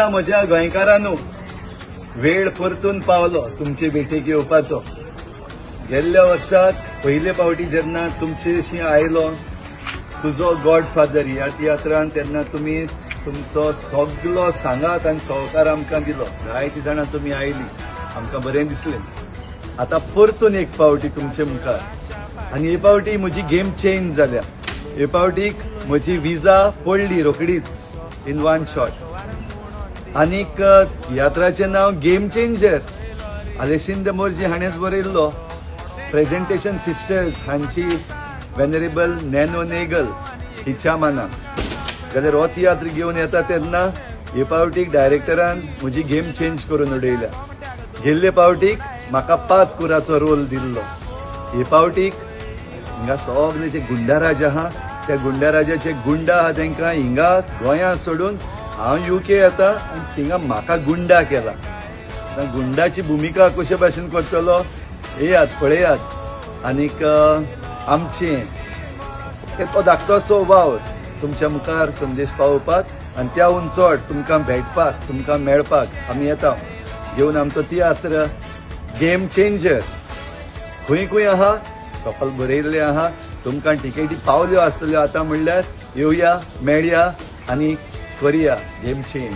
लाडक्या म्हज्या गोंयकारांनो, वेळ परतून पावलो तुमचे भेटेक येवपाचो. गेल्ल्या वर्साक पयले फावटी जेन्ना तुमचेशी आयलो तुजो गॉडफादर ह्या तियात्रान, तेन्ना तुमी तुमचो सगलो सांगात आनी सहकार आमकां दिलो. जायतीं जाणां तुमी आयली, आमकां बरें दिसलें. आतां परतून एक फावटी तुमचे मुखार, आनी हे फावटी म्हजी गेम चेंज जाल्या. हे फावटीक म्हजी विजा पडली रोखडीच इन वन शॉट. आनीक तियात्राचें नांव गेम चेंजर, आलेशिंद मोर्जी हाणेंच बरयल्लो. प्रेजेंटेशन सिस्टर्स हांची वेनरेबल नॅनो नेगल हिच्या मानान. जाल्यार हो तियात्र घेवन येता तेन्ना हे फावटीक डायरेक्टरान म्हजी गेम चेंज करून उडयल्या. गेल्ले फावटीक म्हाका 5 कुराचो रोल दिल्लो. हे फावटीक हिंगा सगळे जे गुंडाराज आहा त्या गुंडाराजाचे गुंडा आहा तांकां हिंगा गोंया सोडून हांव युके येता आनी थिंगा म्हाका गुंडा केला. गुंडाची भुमिका कशे भाशेन करतलो येयात पळयात. आनीक आमचें तो धाकटोसो वावर तुमच्या मुखार संदेश पावोवपाक आनी त्याहून चड तुमकां भेटपाक, तुमकां मेळपाक आमी येता घेवन आमचो तियात्र गेम चेंजर. खंय खंय आहा सकल बरयल्लें आहा, तुमकां टिकेटी पावल्यो आसतल्यो. आतां म्हणल्यार येवया, मेळया आनी करुया गेम चेंज.